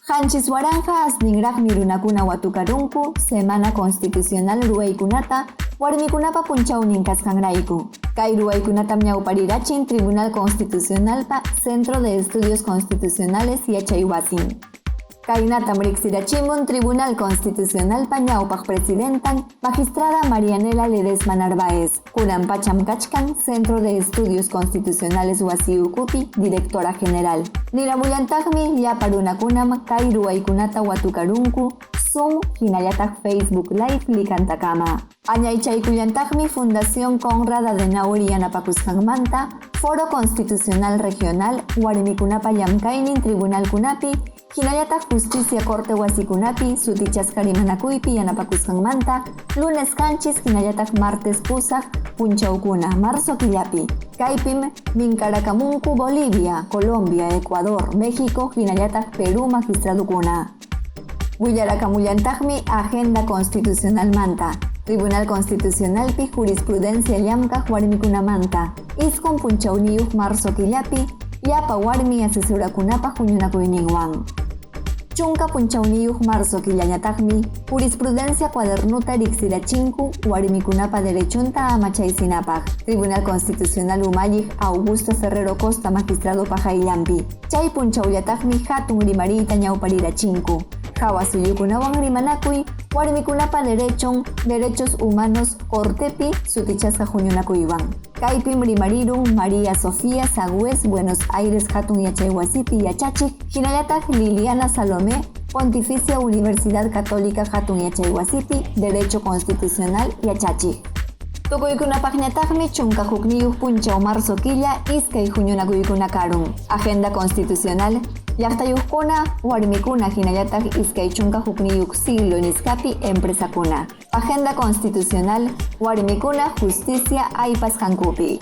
7000 asninraqmi runakuna watukarunku Semana Constitucional ruwaykunata warmikunapa punchawnin kasqanrayku. Kay ruwaykunatam ñawparirachin Tribunal Constitucionalpa Centro de Estudios Constitucionales yachaywasin. Kaynatam riqsirachimun Tribunal Constitucionalpa ñawpaq presidentan, magistrada Marianela Ledesma Narváez, kunan pacham kachkan Centro de Estudios Constitucionales wasi ukupi directora general. Niramullantaqmi llapa runakunam kay ruwaykunata watukarunku Zoom hinallataq Facebook Live likantakama. Añaychaykullantaqmi Fundación Konrad Adenauer yanapakusqanmanta Foro Constitucional Regional warmikunapa llamkaynin tribunalkunapi hinallataq Justicia Corte wasikunapi sutichasqa rimanakuypi yanapakusqanmanta lunes 7 hinallataq martes 8 punchawkuna marzo killapi. Kaypim minkarakamunku Bolivia, Colombia, Ecuador, México hinallataq Perú magistradukuna. Willarakamullantaqmi Agenda Constitucionalmanta, Tribunal Constitucionalpi jurisprudencia llamkaq warmikunamanta, 9 punchawniyuq marzo killapi, llapa warmi asesorakunapa huñunakuyninwan. 10 punchawniyuq marzo killañataqmi jurisprudencia cuadernuta riqsirachinku warmikunapa derechunta amachaysinapaq. Tribunal Constitucional umalliq Augusto Ferrero Costa magistrado pahayllampi. Chay punchawllataqmi hatun rimariyta ñawparirachinku. Hawa suyukunawan rimanakuy warmikunapa derechon, derechos humanos cortepi sutichasqa huñunakuywan. Kaypim rimarirun María Sofía Sagüez, Buenos Aires hatun yachaywasipi yachachiq, hinallataq Liliana Salomé, Pontificia Universidad Católica hatun yachaywasipi Derecho Constitucional yachachiq. Tukuykunapaqñataqmi 11 punchaw marzo killa iskay huñunakuykuna karun. Agenda Constitucional, llaqtayuqkuna, warmikuna hinallataq 21 siglo nisqapi empresakuna. Agenda Constitucional, warmikuna, justicia aypasqankupi.